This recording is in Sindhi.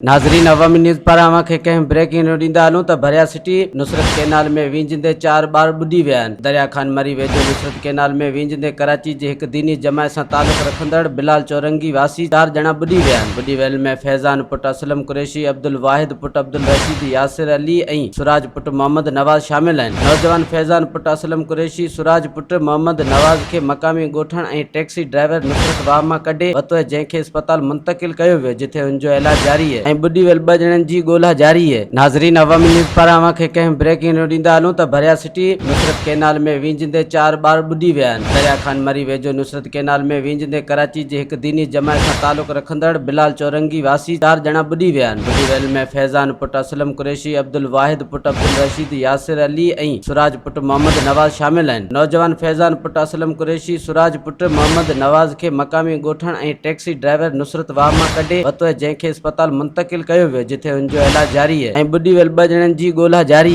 ناظرين عوامي نيوز پاران اوهان کي ڪنهن بريڪنگ نيوز ڏيندا هلون ته ڀريا سٽي نصرت ڪينال ۾ وينجهندي چار ٻار ٻڏي ويا آهن دريا خان مري ويجهو نصرت ڪينال ۾ وينجهندي ڪراچي جي هڪ ديني جماعت سان تعلق رکندڙ بلال چورنگي واسي چار ڄڻا ٻڏي ويا آهن ٻڏي ويل ۾ فيضان پٽ اسلم قريشي عبدالواحد پٽ عبدالرشيد ياسر علي ۽ سراج پٽ محمد نواز شامل آهن نوجوان فيضان پٽ اسلم قريشي سراج پٽ محمد نواز کي مقامي ڳوٺاڻ ۽ ٽيڪسي ڊرائيور نصرت واهه مان ڪڍي ورتو جنهن کي اسپتال منتقل ڪيو ويو جتي هن جو علاج جاري ۽ ٻڏي ويل ٻه ڄڻن جي ڳولا جاري. ناظرين عوامي نيوز پاران اوهان کي ڪنهن بريڪنگ نيوز ڏيندا هلون ته ڀريا سٽي نصرت ڪينال ۾ وينجهندي چار ٻار ٻڏي ويا آهن دريا خان مري ويجهو نصرت ڪينال ۾ وينجهندي ڪراچي جي هڪ ديني جماعت سان تعلق رکندڙ بلال چورنگي واسي چار ڄڻا ٻڏي ويا آهن ٻڏي ويل ۾ فيضان پٽ اسلم قريشي عبدالواحد پٽ عبدالرشيد ياسر علي ۽ سراج پٽ محمد نواز شامل آهن. نوجوان فيضان پٽ اسلم قريشي، سراج پٽ محمد نواز کي مقامي ڳوٺاڻ ۽ ٽيڪسي ڊرائيور نصرت واهه مان ڪڍي ورتو جنهن کي اسپتال منتقل ڪيو ويو جتي هن جو علاج جاري ۽ ٻڏي ويل ٻه ڄڻن جي ڳولا جاري.